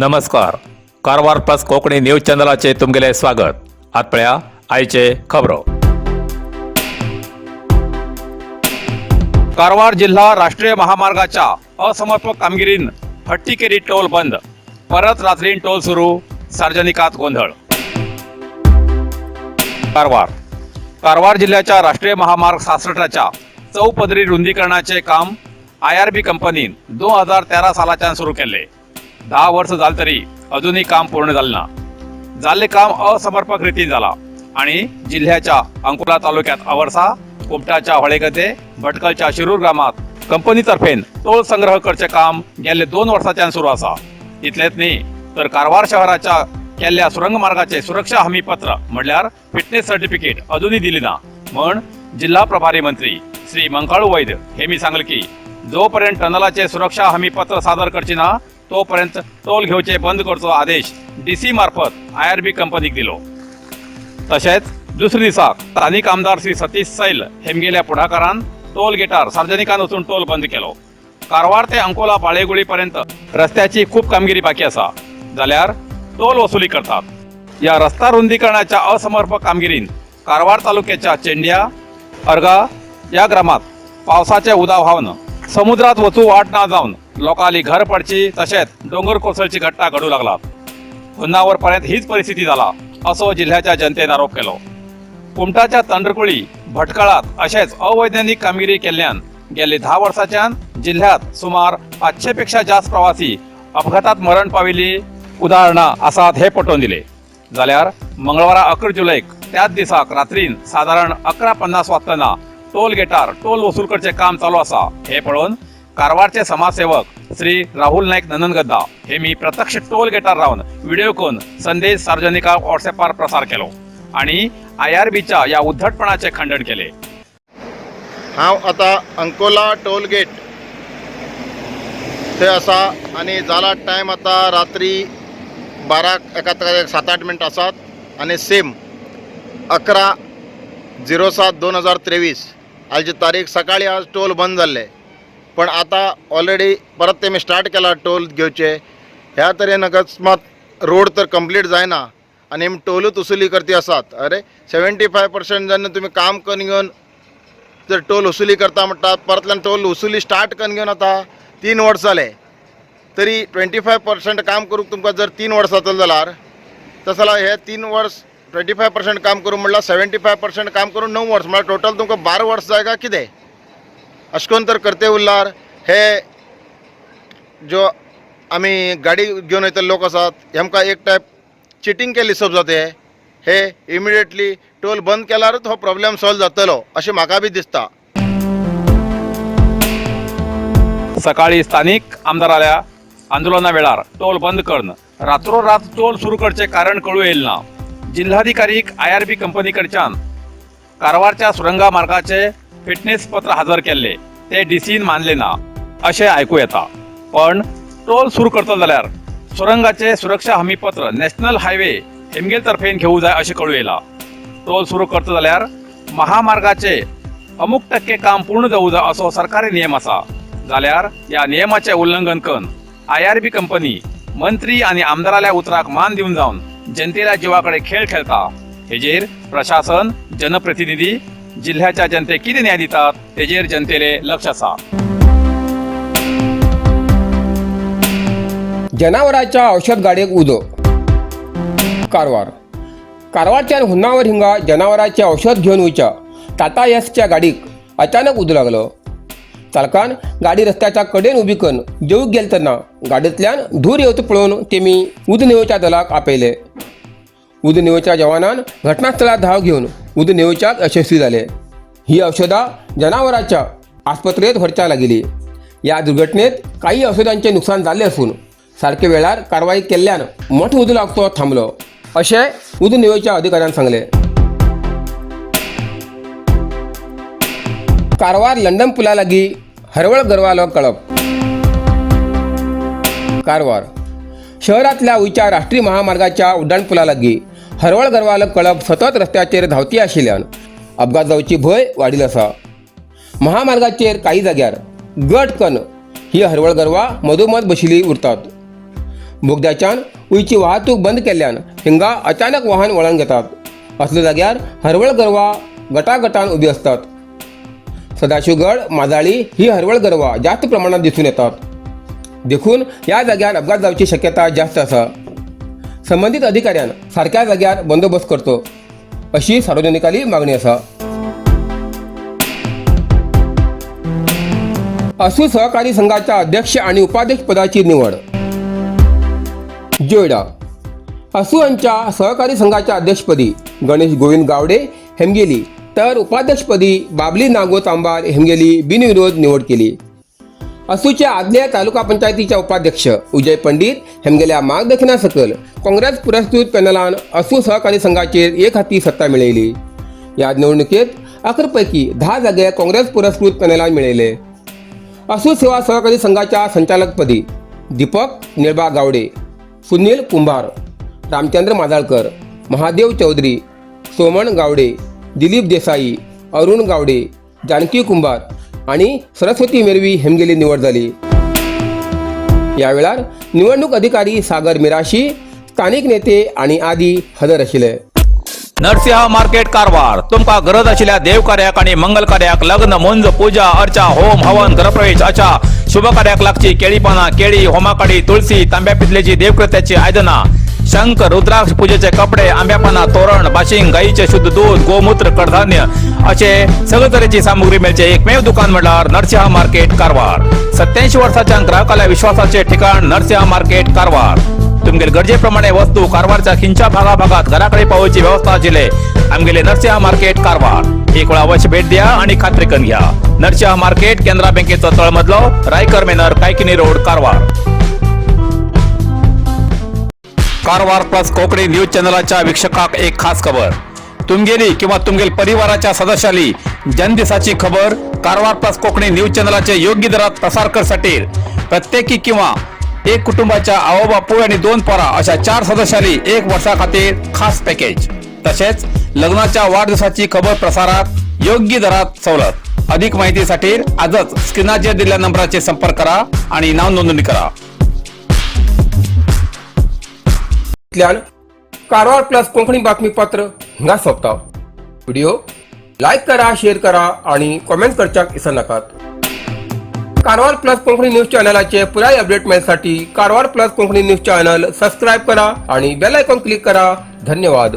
नमस्कार, Karwar plus Konkani news चॅनलाचे तुमगेले स्वागत. आत पळया आयचे खबरो. कारवार जिल्हा राष्ट्रीय महामार्गाच्या असमर्पक कामगिरीन हट्टीकेरी टोल बंद, परत रात्रीन टोल सुरू, सार्वजनिकात गोंधळ. कारवार. कारवार जिल्ह्याच्या राष्ट्रीय महामार्ग 66च्या चौपदरी रुंदीकरणाचे काम आयआरबी कंपनीन 2013 सालाच्यान सुरू केले. 10 वर्ष झालं तरी अजूनही काम पूर्ण झालं ना. जाल्ले काम असमर्पक रीतीन जाला आणि जिल्ह्याच्या अंकोला तालुक्यात अवर्सा, कुमटाच्या होळेगद्दे, भटकलच्या शिरूर ग्रामात कंपनीतर्फेन टोल संग्रह करचे काम गेले 2 वर्साच्यान सुरू आसा. इतलेच न्ही, तर कारवार शहराच्या केल्ल्या सुरंग मार्गाचे सुरक्षा हमीपत्र म्हणल्यार फिटनेस सर्टिफिकेट अजूनही दिली ना म्हण जिल्हा प्रभारी मंत्री श्री मंकाळू वैद्य हे मी सांगले की जोपर्यंत टनलाचे सुरक्षा हमीपत्र सादर करची ना, तोपर्यंत टोल घेवचे बंद करचो आदेश डीसी मार्फत आयआरबी कंपनीक दिलो. तशेंच दुसरे दिसा स्थानिक आमदार श्री सतीश सैल हेमगेल्या पुढाकारान टोल गेटार सार्वजनिकान वचून टोल बंद केलो. कारवार ते अंकोला बाळेगुळी पर्यंत रस्त्याची खूप कामगिरी बाकी आसा, जाल्यार टोल वसुली करतात. या रस्ता रुंदीकरणाच्या असमर्पक कामगिरीन कारवार तालुक्याच्या चेंड्या, अर्गा या ग्रामात पावसाचे उदाव व्हावन समुद्रात वचू वाट ना जावन लोकांली घर पडची तशेंच डोंगर कोसळची घटना घडू लागलात. होन्नावर पर्यंत हीच परिस्थिती जाला असो जिल्ह्याच्या जनतेन आरोप केलो. कुमटाच्या तंडरकुळी, भटकळात अशेच अवैज्ञानिक कामगिरी केल्ल्यान गेले 10 वर्साच्यान जिल्ह्यात सुमार 500 पेक्षा जास्त प्रवासी अपघातात मरण पाविल्ली उदाहरणां आसात हे पटोवन दिले. जाल्यार मंगळवारा 11 जुलैक त्याच दिसाक रात्रीन सादारण 11:50 वाजताना टोल गेटार टोल वसूल करचे काम चालू आसा हे पळोवन कारवारचे समाजसेवक श्री राहुल नाईक नंदनगद्दा हे मी प्रत्यक्ष टोल गेटार रावन व्हिडिओ करून संदेश सार्वजनिकांक व्हॉट्सॅपार प्रसार केलो आणि आयआरबीच्या या उद्धटपणाचे खंडन केले. हांव आतां अंकोला टोल गेट थंय आसा आनी जाला टायम आतां रात्री बाराक एका 7-8 मिनटां आसात आनी सेम 11/07/2023 आयची तारीख. सकाळी आज टोल बंद जाल्ले, पण आतां ऑलरेडी परत तेमी स्टार्ट केला टोल घेवचे. ह्या तरेन अकस्मात रोड तर कंप्लीट जायना आनी टोलूच वसुली करती आसात. अरे, 75% जेन्ना तुमी काम करून घेवन जर टोल वसुली करता म्हणटात, परतल्यान टोल वसुली स्टार्ट करून घेवन आतां 3 वर्स जाले, तरी 25% काम करूंक तुमकां जर 3 वर्सां जातले जाल्यार, तशें जाल्यार हे 3 वर्स 25% काम करूं म्हणल्यार 75% काम करून 9 वर्स, म्हळ्यार टोटल तुमकां 12 वर्स जाय काय कितें? अशें करून तर करते उरल्यार हे जो आमी गाडी घेवन वयतले लोक आसात, हेमकां एक टायप चिटींग केल्ली हिसोब जाता. हे हे इमिडिएटली टोल बंद केल्यारूच हो प्रॉब्लेम सॉल्व जातलो अशें म्हाका बी दिसता. सकाळी स्थानिक आमदाराल्या आंदोलना वेळार टोल बंद करून रात्रोरात टोल सुरू करचे कारण कळू येईल ना. जिल्हाधिकारीक आयआरबी कंपनी कडच्यान कारवारच्या सुरंगा मार्गाचे फिटनेस पत्र हजर केल्ले, ते डीसीन मानले ना अशें आयकू येता. पण टोल सुरू करतलो जाल्यार सुरंगाचे सुरक्षा हमीपत्र नॅशनल हायवे हेमगेल तर्फेन घेवू जाय अशें कळू येयला. टोल सुरू करता जाल्यार महामार्गाचे अमुक टक्के काम पूर्ण जावू जाय असो सरकारी नियम आसा, जाल्यार ह्या नियमाचे उल्लंघन करून आयआरबी कंपनी मंत्री आनी आमदाराल्या उतराक मान दिवन जावन जनतेच्या जिवा कडेन खेळ खेळता. हेजेर प्रशासन, जनप्रतिनिधी, जिल्ह्याच्या जनतेक कितें न्याय दितात तेजेर जनतेले लक्ष आसा. जनावरांच्या औषध गाडयेक उजो. कारवार. कारवारच्यान हुन्नावर हिंगा जनावरांचे औषध घेवन वयच्या टाटा एसच्या गाडीक अचानक उजो लागलो. चालकान गाडी रस्त्याच्या कडेन उबी करून देवूक गेले तेन्ना गाडयेंतल्यान धूर येवचो पळोवन तेमी उजो निवोवच्या दलाक आपयले. उजो निवोवच्या जवानान घटनास्थळार धांव घेवन उजो निवोवच्याक यशस्वी जाले. ही औषधां जनावरांच्या आस्पत्रेंत व्हरच्या लागिल्ली. ह्या दुर्घटनेत काही औषधांचे नुकसान जाल्लें आसून सारके वेळार कारवाई केल्ल्यान मोठो उजो लागचो थांबलो अशें उजो निवोवच्या अधिकाऱ्यान सांगलें. कारवार लंडन पुला लागीं हरवळ गरवालो कळप. कारवार शहरांतल्या उंच्या राष्ट्रीय महामार्गाच्या उड्डाण पुला लागीं हरवळ गरवालो कळप सतत रस्त्याचेर धांवती आशिल्ल्यान अपघात जावची भंय वाडिल्लो आसा. महामार्गाचेर काही जाग्यार गट कन ही हरवळ गरवां मदोमद बशिल्ली उरतात. बोगद्याच्यान वयची वाहतूक बंद केल्ल्यान हिंगा अचानक वाहन वळण घेतात. असल्या जाग्यार हरवळ गरवां गटागटान उबी आसतात. सदाशिवगड, माजाळी ही हरवळ गरवां जास्त प्रमाणात दिसून येतात. देखून ह्या जाग्यार अपघात जावची शक्यता जास्त आसा. संबंदीत अधिकाऱ्यान सारक्या जाग्यार बंदोबस्त करचो अशी सार्वजनिकाली मागणी आसा. असू सहकारी संघाच्या अध्यक्ष आणि उपाध्यक्ष पदाची निवड. जोयडा असू यांच्या सहकारी संघाच्या अध्यक्षपदी गणेश गोविंद गावडे हेमगेली तर उपाध्यक्षपदी बाबली नागो तांबार हेमगेली बिनविरोध निवड केली. असूच्या आदल्या तालुका पंचायतीच्या उपाध्यक्ष उजय पंडित हेमगेल्या मार्गदर्शना सकल काँग्रेस पुरस्कृत पॅनलान असू सहकारी संघाचेर एक हाती सत्ता मेळयली. या निवडणुकेत 11 पैकी 10 जागे काँग्रेस पुरस्कृत पॅनलान मेळयले. असू सेवा सहकारी संघाच्या संचालकपदी दीपक निळबा गावडे, सुनील कुंभार, रामचंद्र माजाळकर, महादेव चौधरी, सोमण गावडे, दिलीप देसाई, अरुण गावडे, जानकी कुंभार आणि सरस्वती मेरवी हेमगेली निवड झाली. या वेळार निवडणूक अधिकारी सागर मिराशी, स्थानिक नेते आणि आदी हजर आशिल्ले. नरसिंह मार्केट कारवार. तुमकां गरज आशिल्ल्या देव कार्याक आणि मंगल कार्याक, लग्न, मुंज, पूजा अर्चा, होम हवन, घरप्रवेश अशा शुभ कार्याक लागची केळी पानां, केळी, होमाकाडी, तुळसी, तांब्या पितलेची देवकृत्याची आयदनां, शंख, रुद्राक्ष, पूजेचे कपडे, आंब्या पानां, तोरण, बाशिंग, गाईचे शुद्ध दूध, गोमूत्र, कडधान्य असे सगळे तरेची सामुग्री मेळचे एकमेव दुकान म्हणल्यार नरसिंह मार्केट कारवार. 87 वर्साच्या ग्राहकाला विश्वासाचे ठिकाण नरसिंह मार्केट कारवार. तुमगेले गरजेप्रमाणे वस्तू कारवारच्या खिंच्या भागाभागात घराकडे पावोवची व्यवस्था आशिल्ले आमगेले नरसिंह मार्केट कारवार. एक वेळा अवश्य भेट द्या आणि खात्री करून घ्या. नरसिंह मार्केट, केनरा बँकेचो तळमजलो, Raikar manner, Kaikini road, Karwar. Karwar plus Konkani news चॅनलाच्या वीक्षकाक एक खास खबर. तुमगेली किंवा तुमगेल परिवाराच्या सदस्याली जन्मदिसाची खबर कारवार प्लस कोकणी न्यूज चॅनलाचे योग्य दरात प्रसार करसाठी प्रत्येकी किंवा एक कुटुंबाच्या आवो बापूय आणि दोन पोरा अशा चार सदस्याली एक वर्षा खातीर खास पॅकेज. तसेच लग्नाच्या वाढदिवसाची खबर प्रसारात योग्य दरात सवलत. अधिक माहितीसाठी आजच स्क्रीनाचेर दिलेल्या नंबराचे संपर्क करा आणि नाव नोंदणी करा. इतल्यान कारवार प्लस कोंकणी बातमीपत्र हांगा सोंपता. व्हिडिओ लायक करा, शेअर करा आणि कॉमेंट करच्याक विसरनाकात. कारवार प्लस कोंकणी न्यूज चॅनलाचे पुराय अपडेट मेळसाठी Karwar plus Konkani news channel subscribe करा आणि बेल आयकॉन क्लिक करा. धन्यवाद.